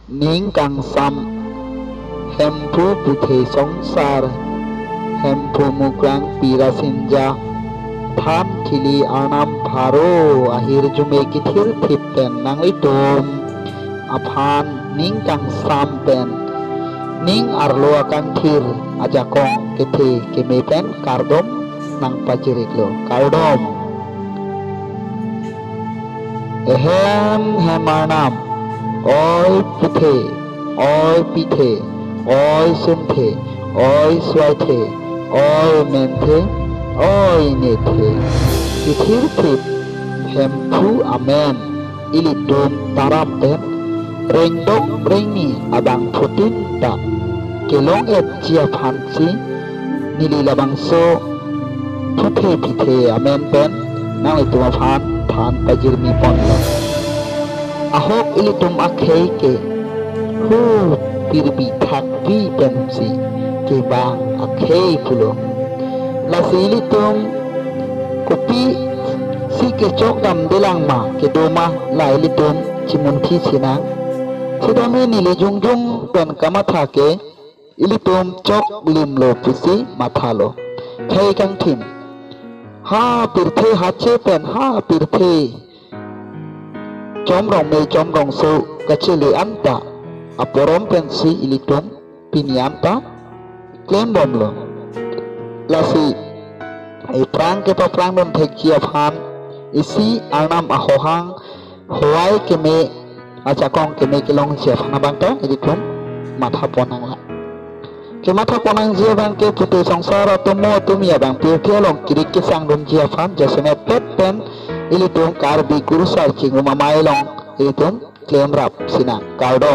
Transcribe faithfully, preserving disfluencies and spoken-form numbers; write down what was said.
Ning kangsam Hemphu puthe songsar, Hemphu mukrang pira sinja, than thili arnam pharo ahirjume kethirthip pen nanglitum aphan ning kangsam pen ning arlo akangthir ajakong kethe keme pen kardom nangpajir-iklo. Kardom. Ehem hem arnam, oi puthe, oi pithe, oi sunthe, oi suaithe, oi menthe, oi nethe. Kethirthip Hemphu amen ilitum taram pen rengdok rengni abangphutin ta kelong-etji aphansi neli labangso puthe pithe amen pen nanglitum aphan than pajirmi ponlo. Ahok ilitum akhei ke hu pirbi thakbi pensi kevang akhei pulo. Lasi ilitum kopisi kechokdamdelang ma kedo ma, la ilitum chimunthi sinang. Sitame neli jongjong pen kamatha ke ilitum choklimlo pusi mathalo. Khei kangthim, ha pirthe hache pen ha pirthe chomrong me chomrongso kachele anta aporom pensi ilitum pini anta klembomlo. Lasi ephrang kepaphrang dun thekji aphan isi arnam ahohang howai keme ajakong keme kelongji aphan abang ta ilitum matha pon nanglang. Kematha pon nangji abang ke puthe songsar atomo atumi abang pirthe along kirit kesang dunji aphan jasemet pet pen ilitum Karbi Kurusar Chingrum Amei along ilitum klemrap sinang. Kardom.